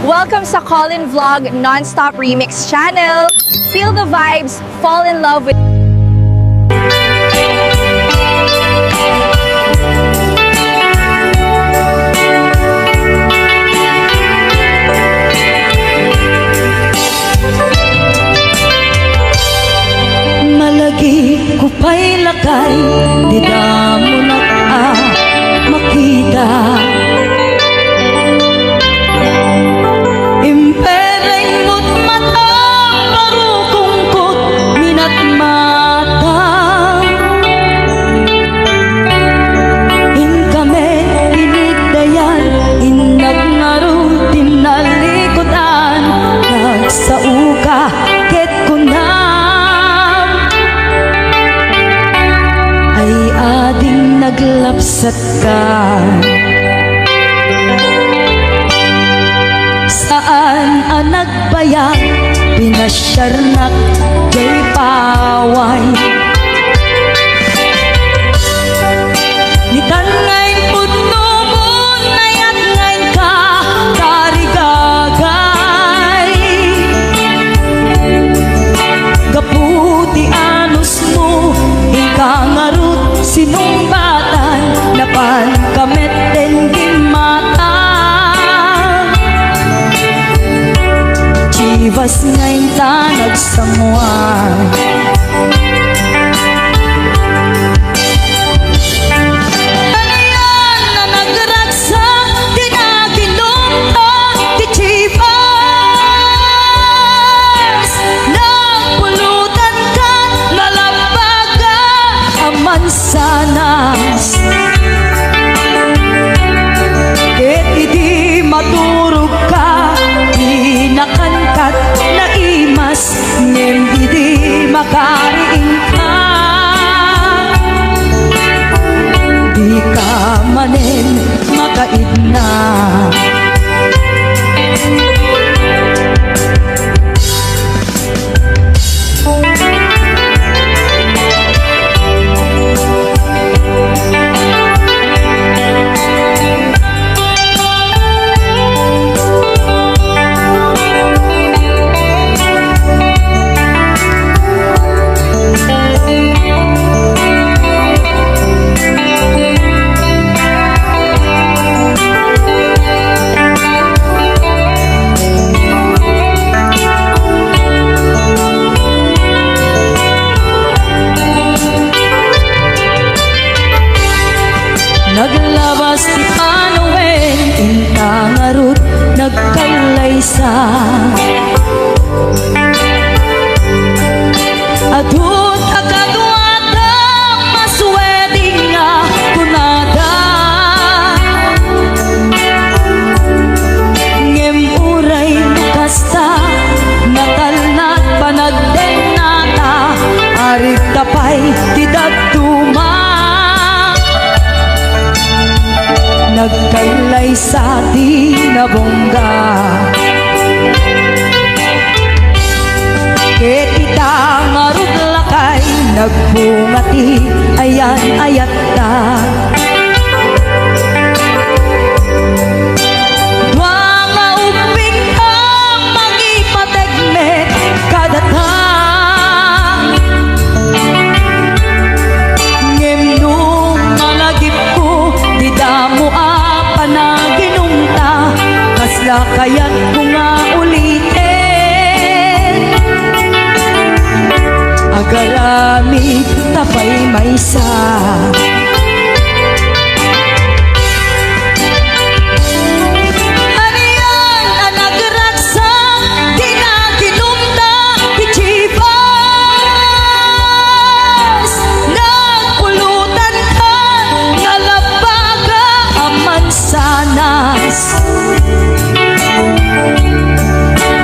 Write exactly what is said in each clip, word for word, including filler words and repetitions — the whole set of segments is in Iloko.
Welcome sa Colin Vlog Non-Stop Remix Channel. Feel the vibes, fall in love with Malagip ko pay lakay, dida mo nak a makita. Impereng mo't mata, parukongkot minatmata. Inka met inigdayan, innak ngarud ti nalikudan, nagsaoka ket kunam, ay ading naglapsatka. Saan a nagbayag, pinasiarnak jay paway. Nitan nga inpudno mo, nayat nga inka tarigagay. Gapu ti anusmo, inka ngarud sinungbatan, napanka met ti gimmata. Chivas nga inta nagsanguan. Anian a nagragsak ti naginumta ti Chivas? Napulutanka, nalabaga a mansanas. Ket idi maturogka, inakankat naimas. Ngem idi makariingka, dika manen makaidna. Naglabas ti panawen, inta ngarud nagkallaysa. Adu ta kaduada, mas wedding nga kunada. Ngem uray no kasta, natalna ti panagdennata, arigta pay ti dadduma. Nagkallaysa ti nabungga. Ket ita ngarud lakay, nagbunga ti ayan-ayatta. Dua nga ubbing a mangipateg met kadata. Ngem no malagipko ti damo a panaginumta, kasla kayatko nga uliten? Agaramidta pay maysa. Anian a nagragsak ti naginumta ti Chivas? Nagpulutanka, nalabaga a mansanas.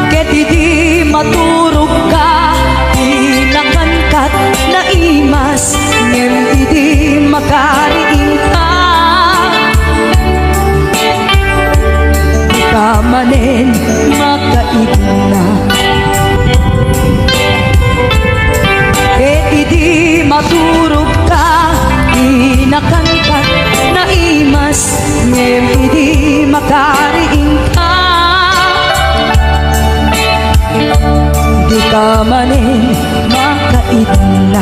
Ket idi maturogka, inakankat naimas. Ngem idi makariingka, dika manen makaidna. Ket idi maturogka, inakankat naimas. Ngem idi makariingka, manen makaidna.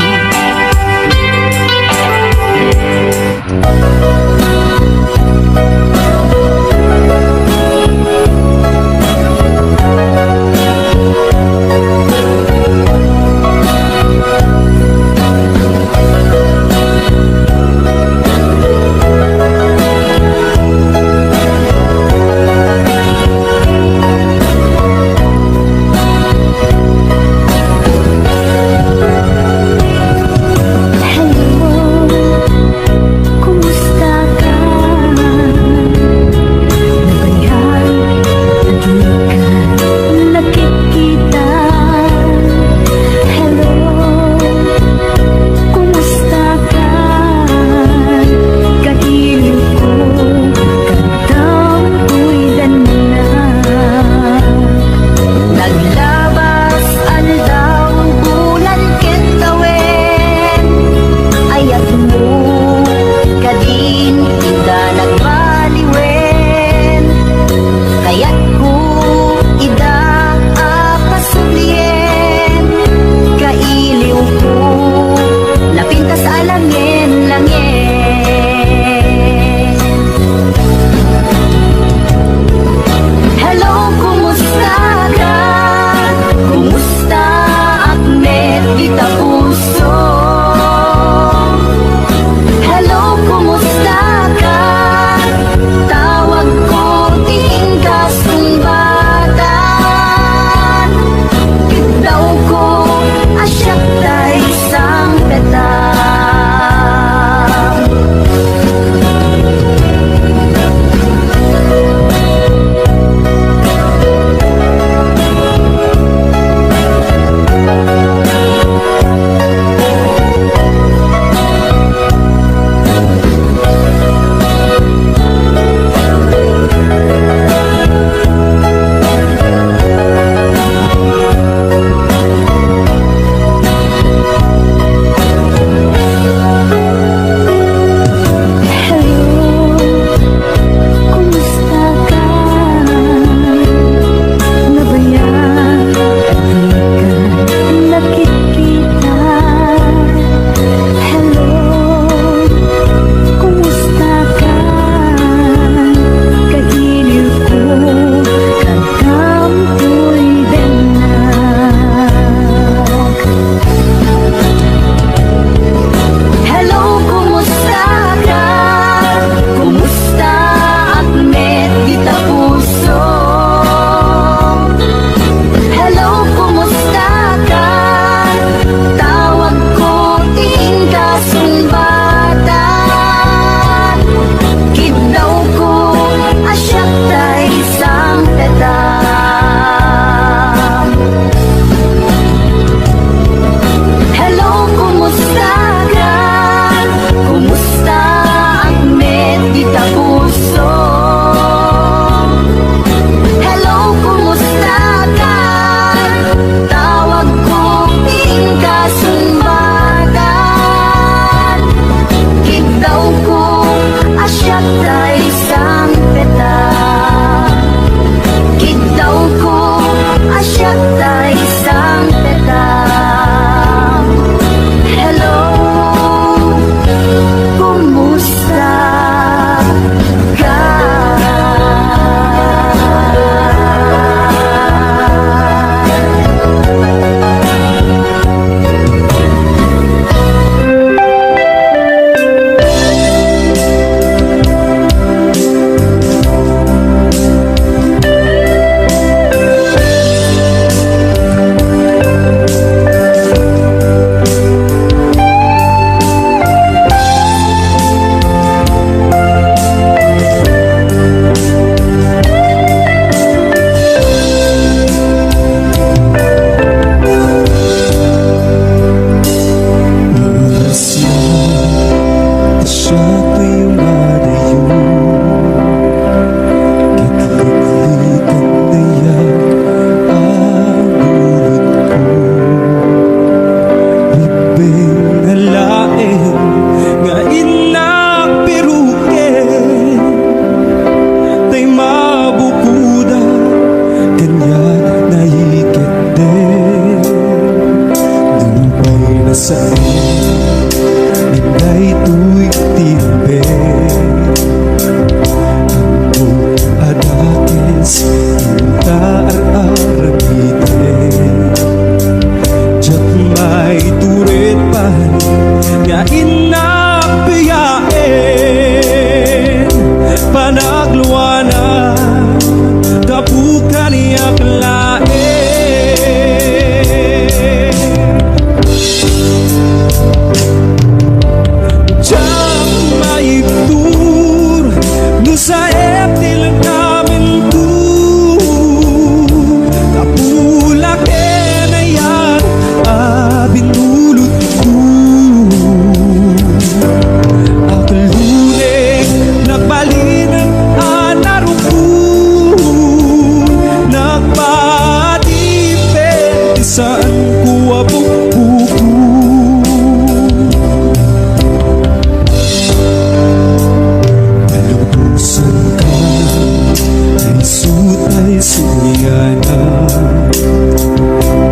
Sutay suniana,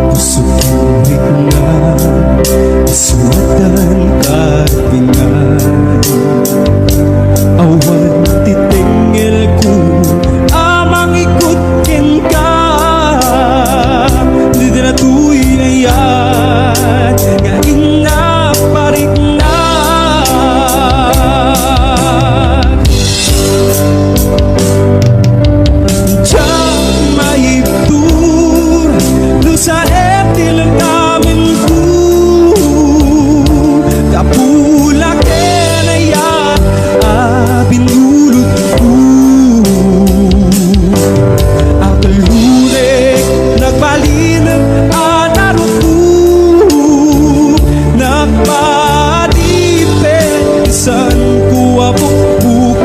puso ken rikna, isuatan karpingan. Awan ti tengelko a mangikut kenka, ditoy ayat nga innak pariknak. Diak maibtur no saet ti lengkamenko, gapu la ken ayat a binulotko. Aglurek, nagbalin a narukmo, nagpadipen, isanko a bukbukod.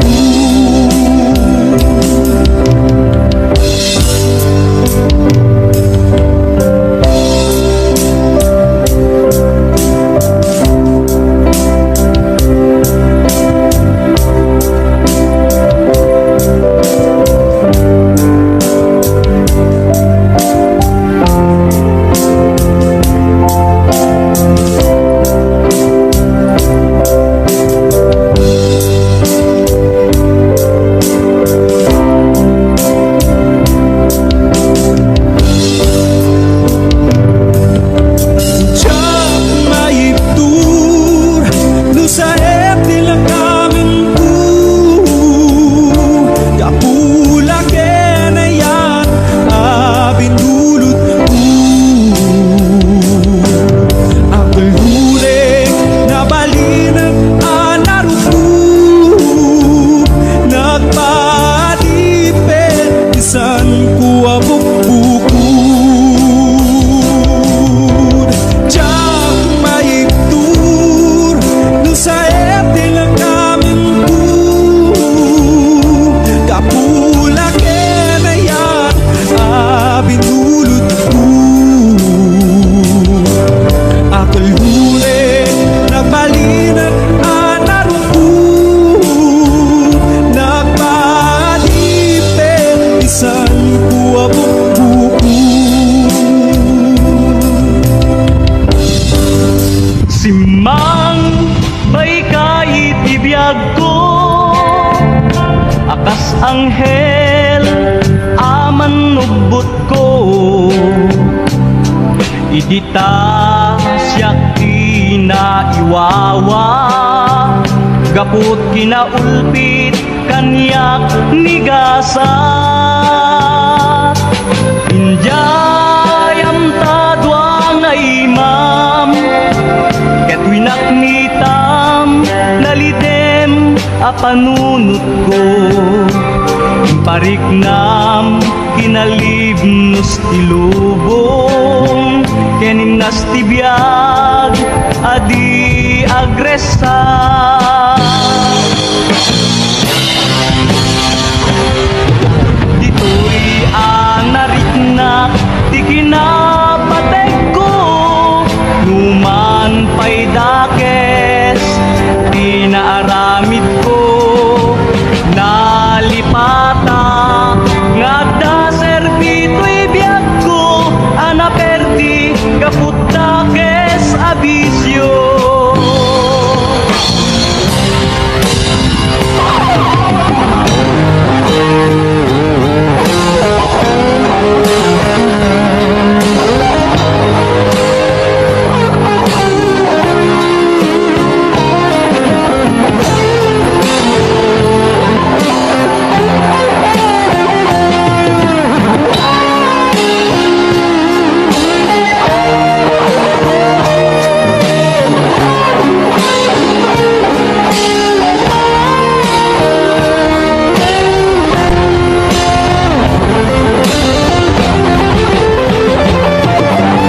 Diak maibtur no saet ti lengkamenko, gapu la ken ayat a binulotko. Aglurek, nagbalin a narukmo, nagpadipen, isanko a bukbukod. Diak maibtur no saet ti lengkamenko, gapu la ken ayat a binulotko. Aglurek, nagbalin a narukmo, nagpadipen, isanko a bukbukod. Simmang baykay iti biagko, a kas anghel a mannubbotko. Idi ta siak ti naiwawa, gapu ti kinaulpit kaniak ni gasat. Idiayam ta dua nga imam, ket winaknitam, nalidem a panunotko. Impariknam kinalibnos ti lubong, ken imnas ti biag a di agresa. Ditoy a nariknak ti kinapategko, numan pay dakes ti naaramidko. Nalipata nga adda serbi toy biagko a naperdi gapu dakes a bisio.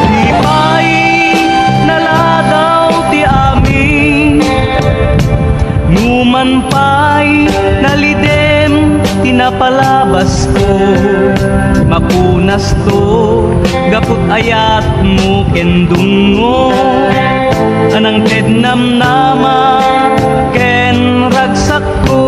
Di pay naladaw ti amin, numan pay nalidem ti napalabasko. Mapunasto gapu ti ayatmo ken dungngo, a nangted namnama ken ragsakko.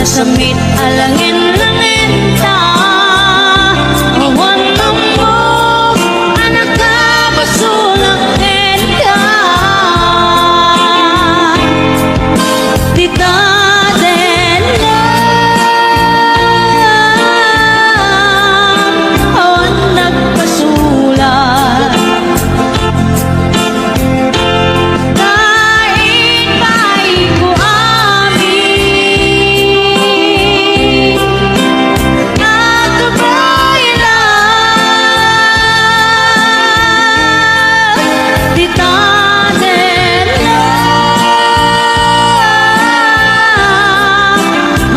Samit a langen-langenta, awan ammo a nakabasolak kenka. Dita den nga awan nagpasulak. Dayta pay ko amin a kabaelan. Dita den nga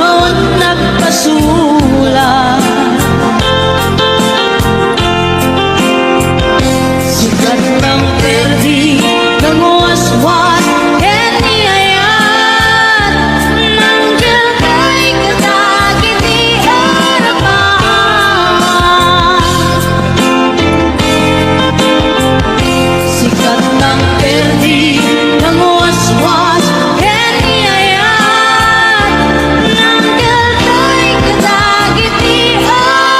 awan nagpasulak. Sika ti nangperdi, nanguwaswas, ken ni ayat, nangkelkay kadagiti arapan. Sika ti nangperdi, nanguwaswas, ken ni ayat, nangkelkay kadagiti arapan.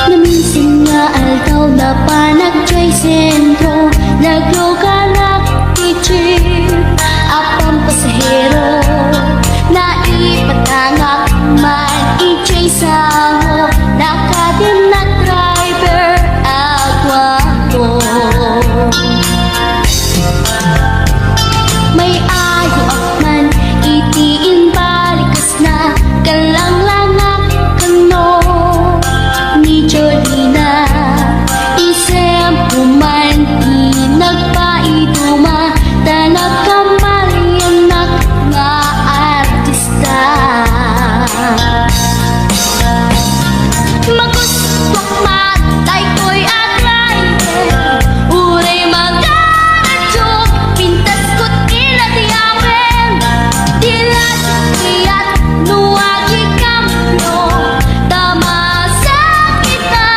Naminsan nga aldaw, napanak jay sentro, nagluganak ti jeep a pampasahero. Naipatangak man idiay sango, nakadinnak driver a guapo. May-ayoak man iti imbalikas na, kallanglangak kano ni Jolina. Isem ko man ti nagpaiduma, ta nagkamaliannak nga artista. Magustuak man daytoy a driver, uray magaradyo, pintasko ti ladiawen. Ti ladiat no agikambio, ta masakit na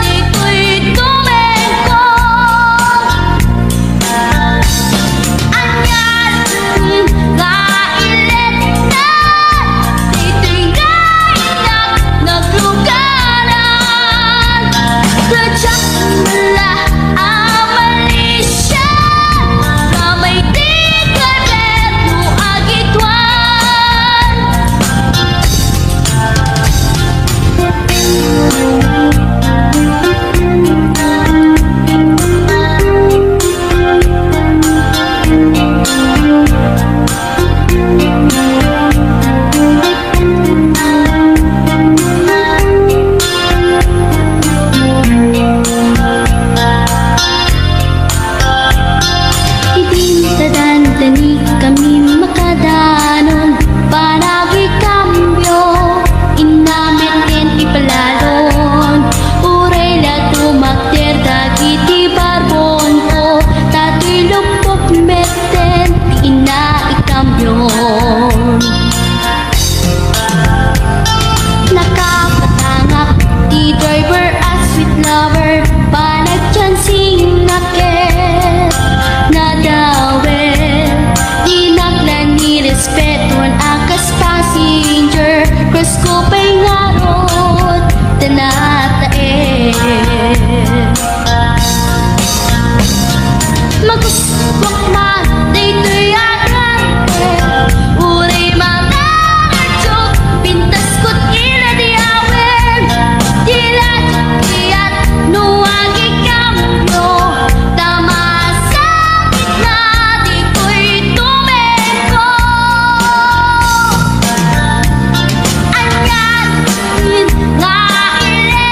ditoy tumengko. Ania nga iletta ditoy nga innak naglugaran. Kadiak la a malisia, kamay ti karnet no agituan. Idin ta dandanikami makadanon, panagikambio, inamin ken ipalalon. Uray la tumakder dagiti barbonko, ta toy luppok metten ti inaikambio. Nakapatangak ti driver a sweet lover, panagchancingak ket nadawel. Dinak la nirespetuan a kas passenger, crush ko pay ngarud ta nataen. Magustuak man daytoy a driver, uray mangaradyo, pintasko ti ladiawen. Ti ladiat no agikambio, ta masakit na ditoy tumengko. Ania nga ile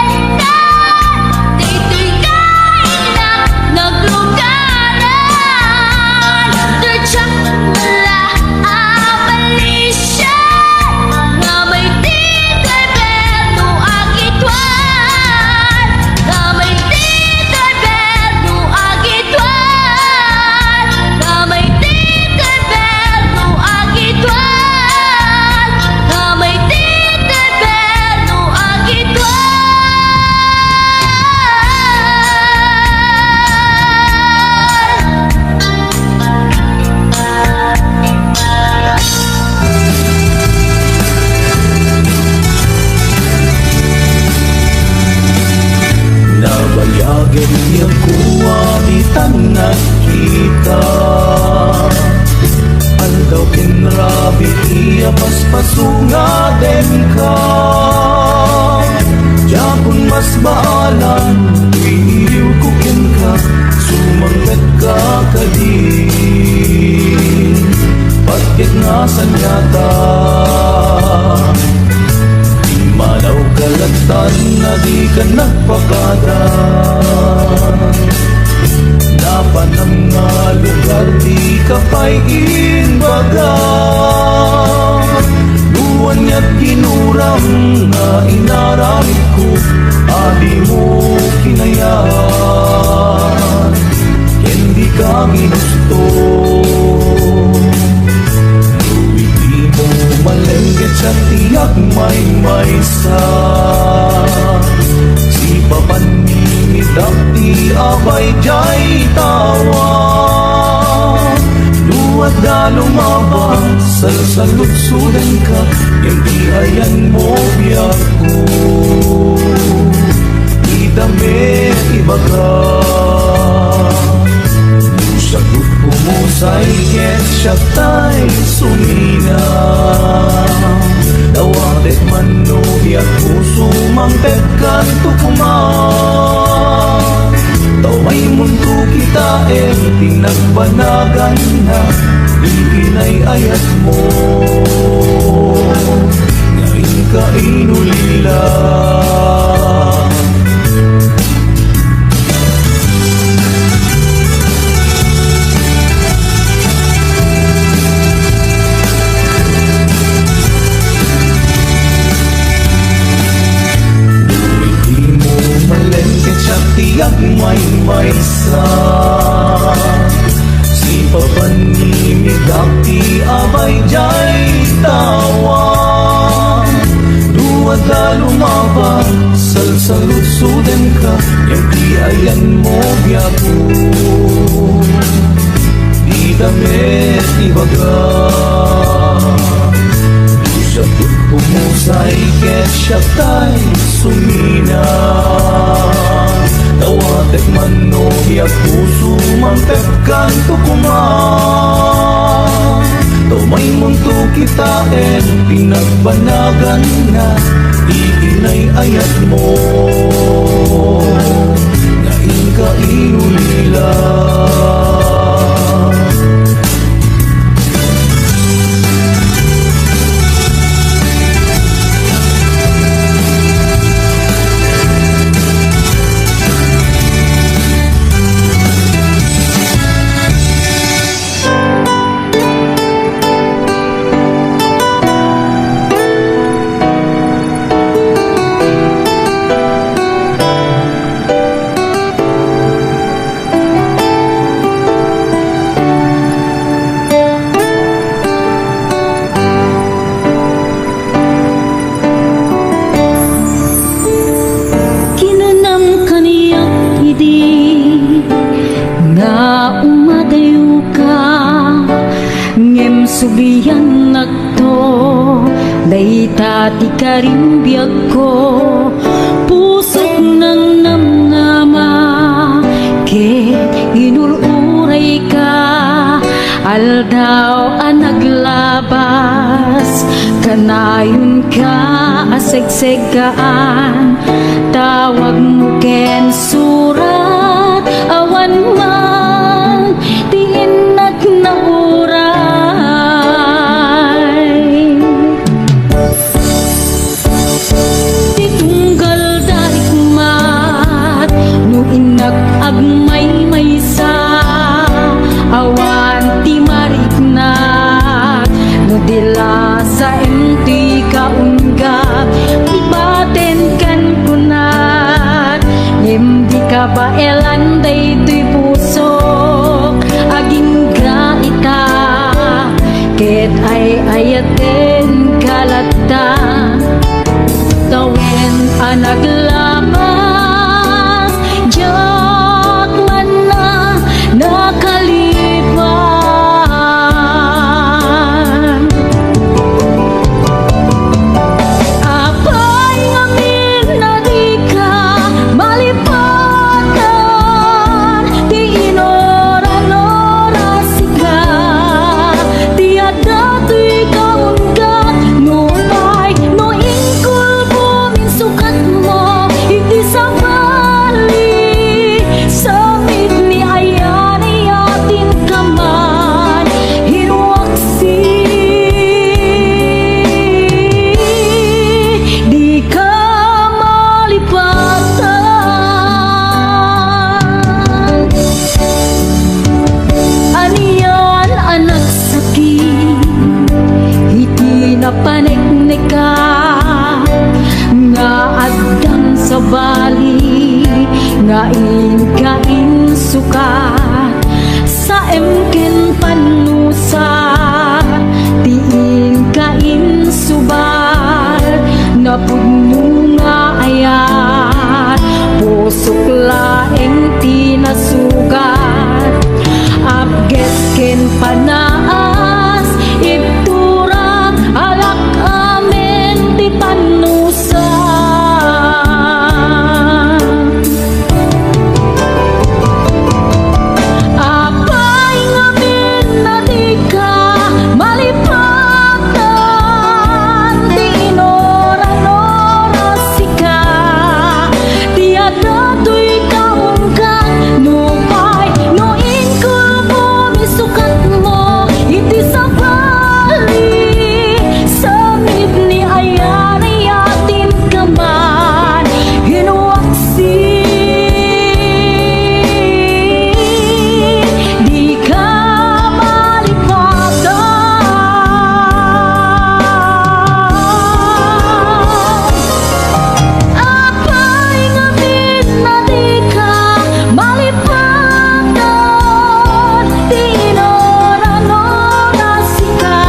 Dika nagpakada. Napanam nga lugar, dika pay imbaga. No ania't ginuram nga inaramidko a dimo kinayat, ken dika ginusto. No idi mo malengget, siak ti agmaymaysa. Sipapan ni Midak ti abay diay tawa. No adda lumabas, salsaludsodenka, ngem ti ayanmo biagko. Dita met ibaga. Siak ti umusay ket siak tay sumina. Dawatek man no biagko, sumangpet kanto koma. Ta umaymonto kitaen ti nagbanaganna, iginay ayatmo nga inka inulila. Idi mo malengket, siak ti agmaymaysa. Sipapan ni Midak ti abay diay tawa. No adda lumabas, salsaludsodenka, ngem ti ayanmo biagko. Dita met ibaga. Siak ti umusay ket siak tay sumina. Dawatek man no biagko, sumangpet kanto koma. Ta umaymonto kitaen ti nagbanaganna, iginay ayatmo nga inka inulila. Kinunam kaniak idi nga umadayoka, ngem subliannakto, dayta ti karimbiagko. Pusok nangnamnama ket inur-urayka, aldaw a naglabas, kanayonka a segseggaan. Tawagmo ken surat, awan man ti innak nauray. Ti tunggal da rikmat, no innak agmaymaysa, awan ti mariknak. No di lasaem ti kaunggat, ibaten ken kunak, ngem di kabaelan daytoy pusok, agingga ita. Ket ay-ayatenka latta, ta wen a naglabas, diak man nakalipan. Apay ngamin a dika malipatan, ti inuran-urasika, ti adda toy kaunggat, nupay no inkulbom insukatmo, Pudno nga ayat, pusok laeng ti nasugat. Apget ken panaas, ibturak, alak amin ti pannusa. Apay ngamin a dika malipatan ti inuran-uras sika? Ti adatoy kaunggan, nupay no inkulbom isukatmo iti sabali, samit ni ayanayatin ka man, hinuaksi. Dika malipatan. Apay ngamin a dika malipatan ti inuran-uras sika?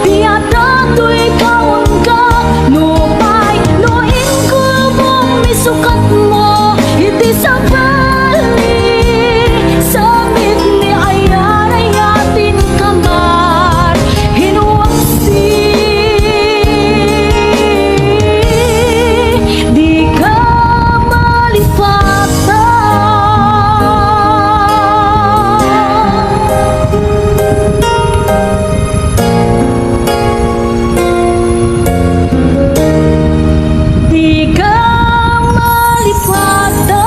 Ti adatoy kaunggan, nupay no inkulbom isukatmo iti sabali, samit ni ayanayatin ka man, hinuaksi. Dika malipatan. Dika malipatan.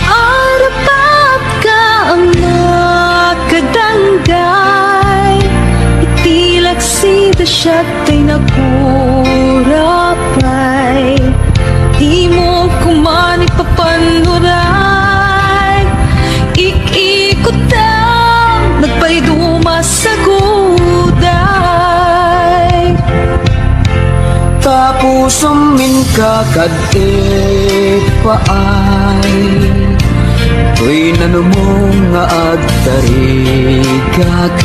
Arapat ka a makadanggay iti laksi ti siak tay nakurapay. Dimo koma ipapannuray, ik-ikutam, nagpayduma saguday. Tapusam inka kad ipaay, toy nanumong nga agtarigagay.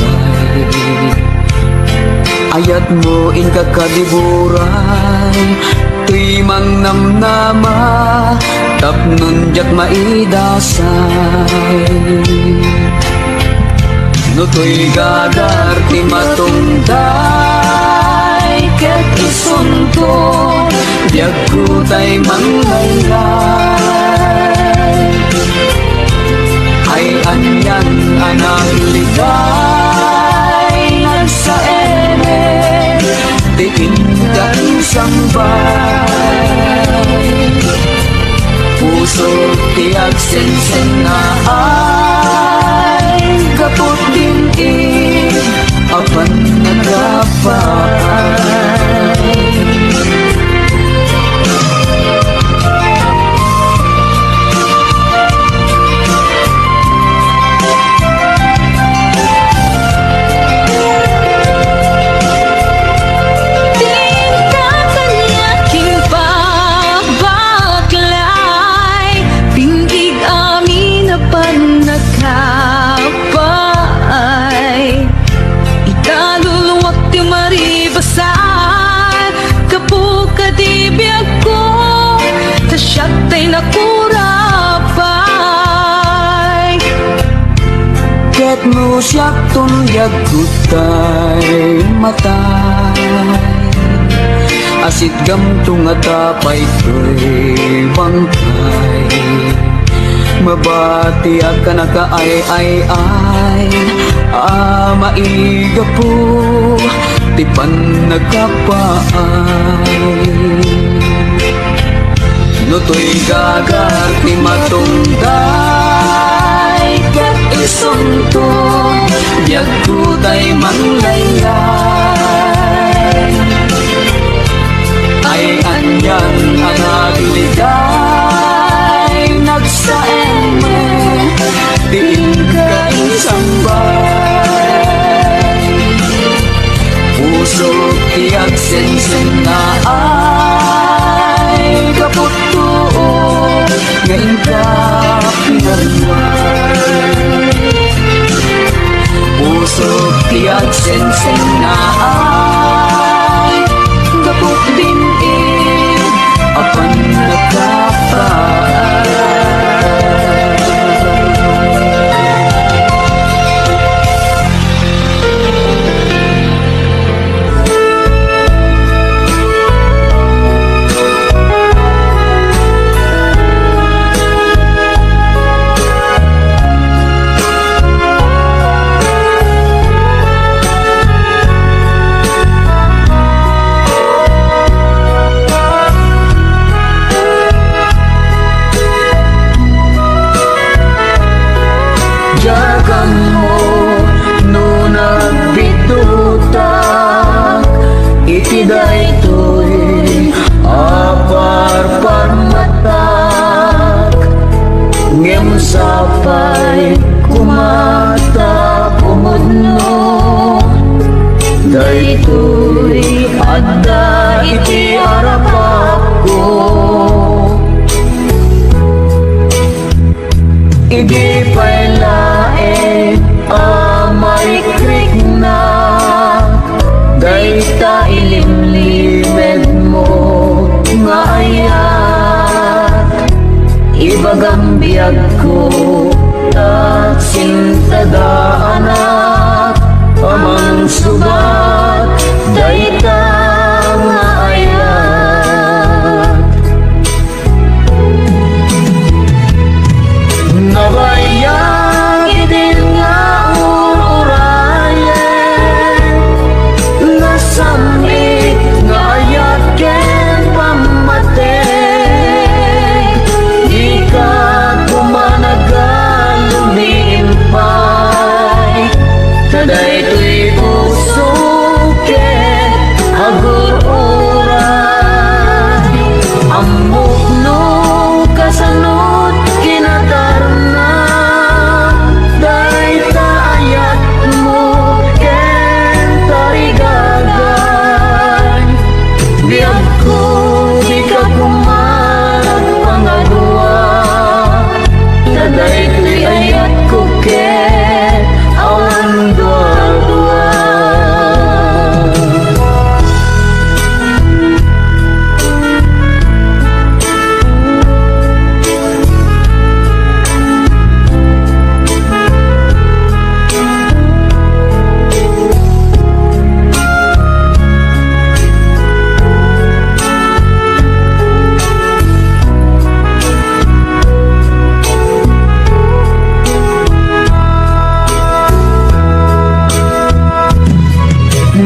Ayatmo inka kadiburay, toy mangnamnama, tapnon diak maidasay. No toy gagar ti matungday ket isunto, diak kutay manglaylay. Ay anian a nagligay, nagsaemek, ti inka insambay. Puso ti agsensennaay, gapu din id apan nagapay. Dinta kaniak impabaklay, pingig amin a pannakapaay. Ikaluluak ti maribasar, gapu kadi biagko, ta siak tay nakurapay. Ket no siakton diagko tay matay, asitgamto ngata pay toy bangkay. Mabatiak a nakaay-ay-ay a maigapu ti pannakapaay. No toy gagar ti matungday ket isunto, diagko tay manglaylay. Ay, Anak, ligay, nagsaem, diin ka insambay. Pusok ti agsensennaay, gapu tuo nga inka pinagmay. Pusok ti agsensennaay, gapu din-id a pannakapaay. Diak ammo no nagbiddutak iti daytoy a parparmatak, ngem sapay koma ta pumudno daytoy adda iti arapakko. Idi pay laeng a marikrikna dayta ilimlimedmo nga ayat, ibagam biagko ta sintada, anak, a mangsubat dayta nga ayat. Nabayag idin nga ur-urayen, nasam-it nga ayat ken pammateg. Dika koma nagalumiimpay. Ta daytoy pusok ket agur-uray, ammok no kasano't kinatarna dayta ayatmo ken tarigagay. Biagko, dika koma nagpangadua, ta daytoy ayatko ket awan duadua.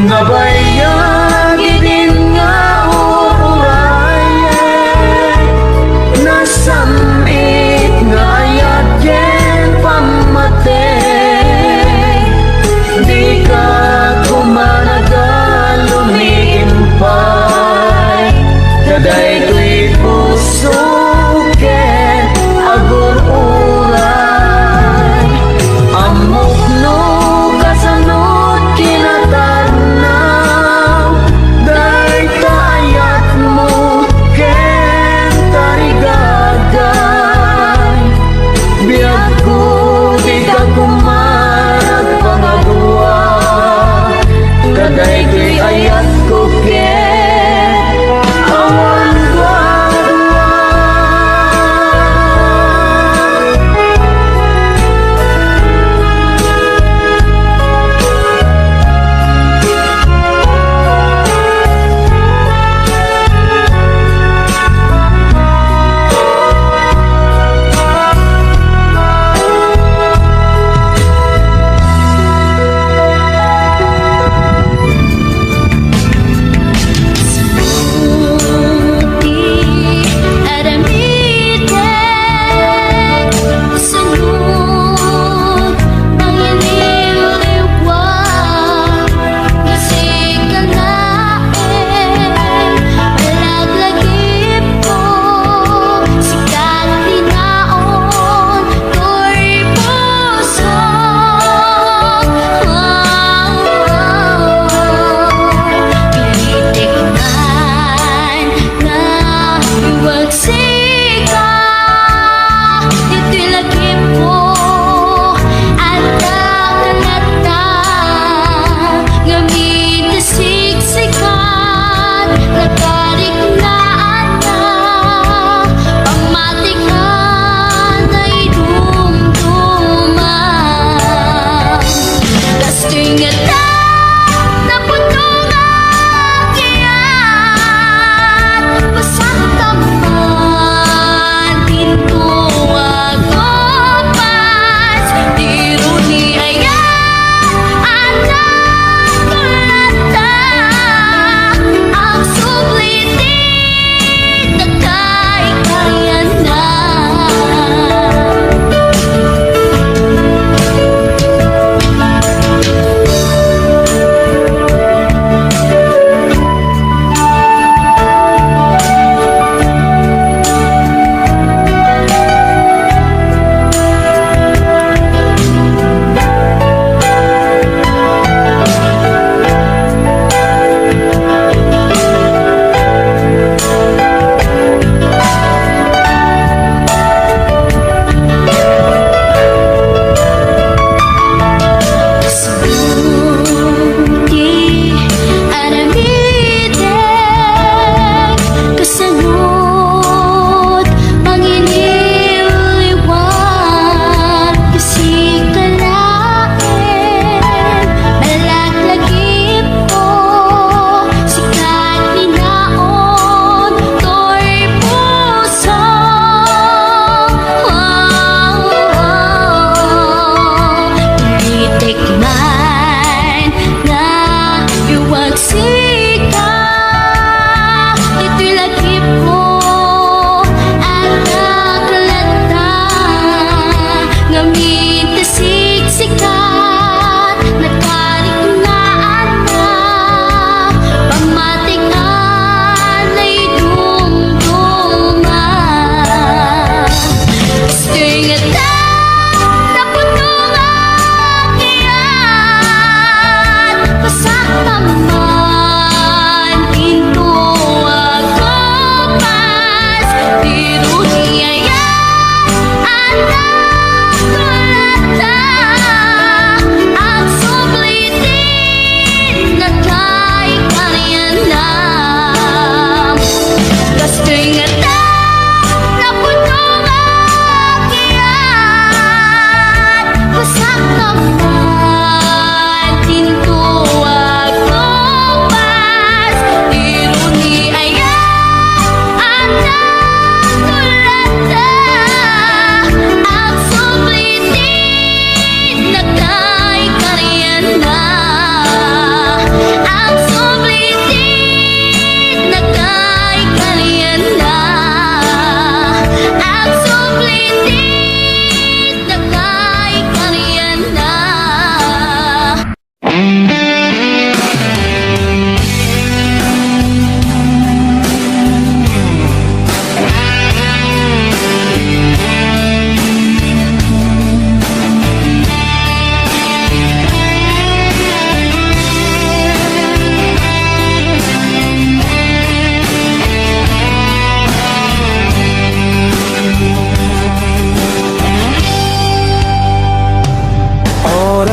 Nabayag idin nga ur-urayen, nasam-it nga ayat ken pammateg. Dika koma nagalumiimpay, ta daytoy pusok ket agur-uray. Ammok no kasano't kinatarna dayta ayatmo ken tarigagay. Biagko, dika koma nagpangadua, ta daytoy ayatko ket awan duadua.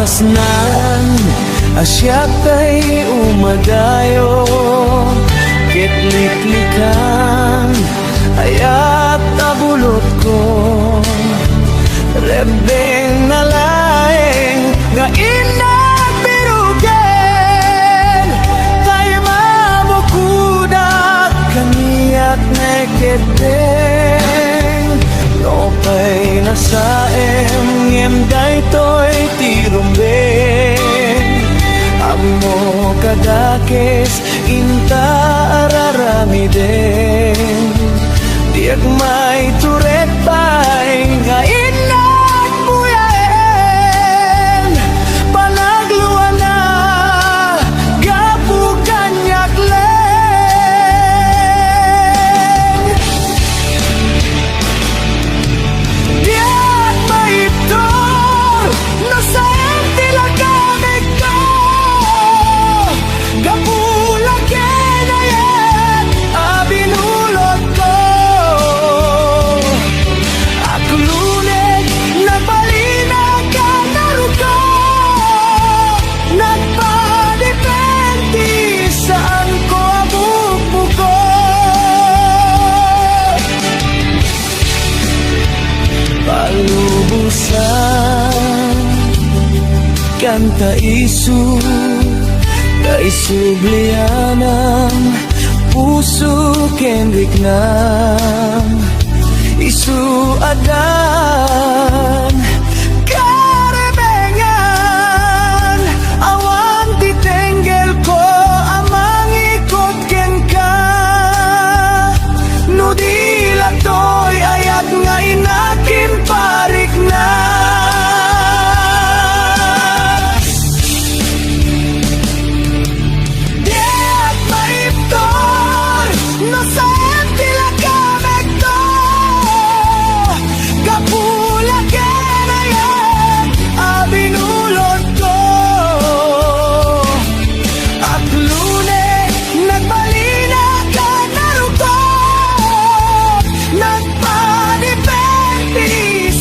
Saan a siak tay umadayo ket liklikan, ayat a bulotko. Rebbeng nalaeng nga innak birugen, tay mabukodak kaniak ne keddeng. Nupay nasaem ngem daytoy ti rumbeng, ammo kadakes inta araramiden. Diak maiturek pay nga innak buyaen, panagluana gapu kaniak laeng. Diak maibtur no saan ti lakamekto, gapu la ken ayat a binulotko. Akluneg, nagbalin a kanarukop, nagpadipenti, saanko a bukbukot. Palubosan, kanta isu, ta isublianam puso ken riknam. Isu addan karebengan, awan ti tenggelko a mangikot kenka. No di la toy ayat nga innak ken parikna. Diak maibtur no saan ti lakamekto, gapu la ken ayat a binulotko. Akluneg, nagbalin a kanarukop, nagpadipenti,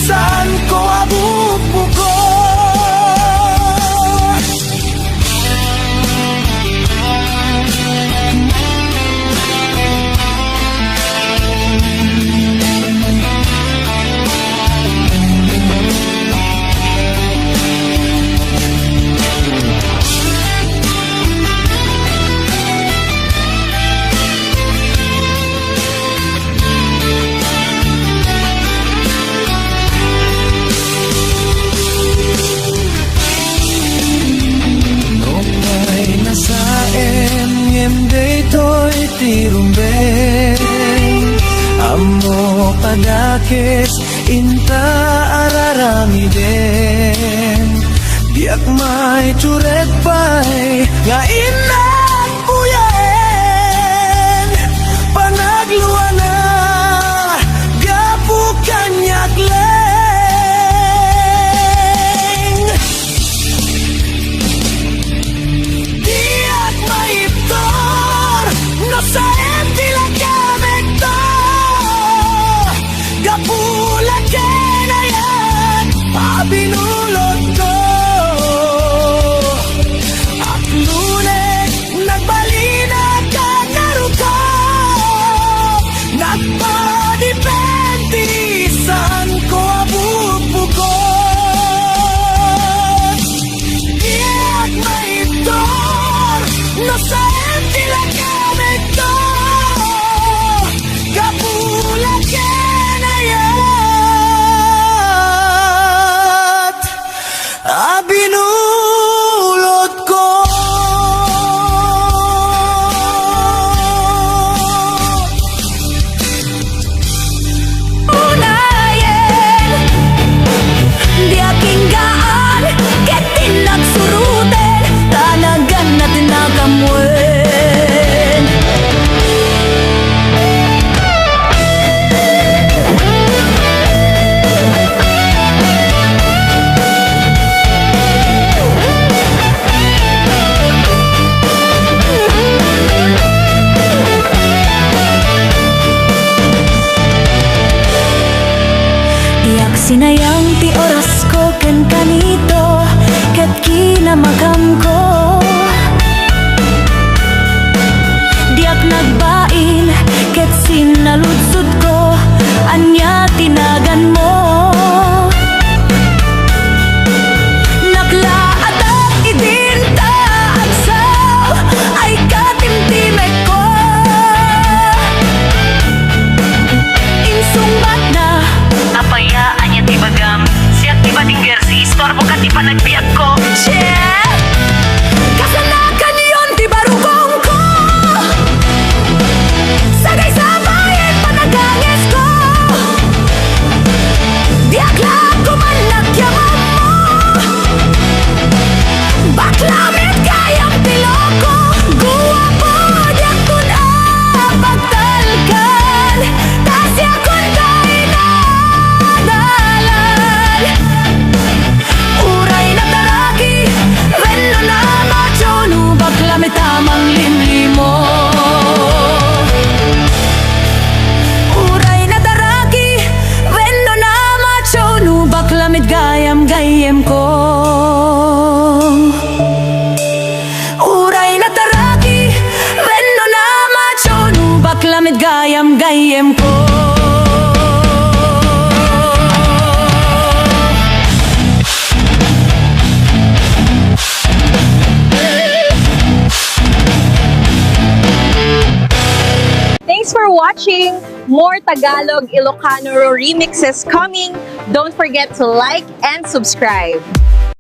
saanko a bukbukot. Nupay nasaem ngem daytoy ti rumbeng, ammo kadakes inta araramiden. Diak maiturek pay nga innak buyaen, panagluana gapu kaniak laeng. Diak maibtur no saan ti lakamekto, gapu la ken ayat a binulotko. Akluneg, nagbalin a kanarukop, nagpadipenti, saanko a bukbukot. Diak maibtur no saan ti lakamekto, gapu la ken ayat a binulotko. Unayen, diak inggaan ket innak suroten, ta naganna ti nakaammoen. Diak sinayang ti orasko kenka nito, ket Kinamakamko. Diak nagbain ket sinnaludsodko, ania ti naganmo? Naklaatak idin ta agsaw ay katimtimekko. Insungbatna. Apay a, ania ti ibagam? Siak ti batingger, si istorbo ka ti panagbiagko. Chef! Kasanakanyon ti barukongko. Sagay sa bayan panagangesko. Diak la koman nagyamammo. Bakla met gayam ti loko. Guapo, diakon a pagtalkan. Ta siakon ta inadalan. Uray nataraki, wenno namacho, no bakla met a manglimlimo. Uray nataraki, wenno namacho, no bakla met gayam gayyemko. Uray nataraki, wenno namacho, no bakla met gayam gayyemko. Thanks for watching! More Tagalog Ilocano remixes coming! Don't forget to like and subscribe!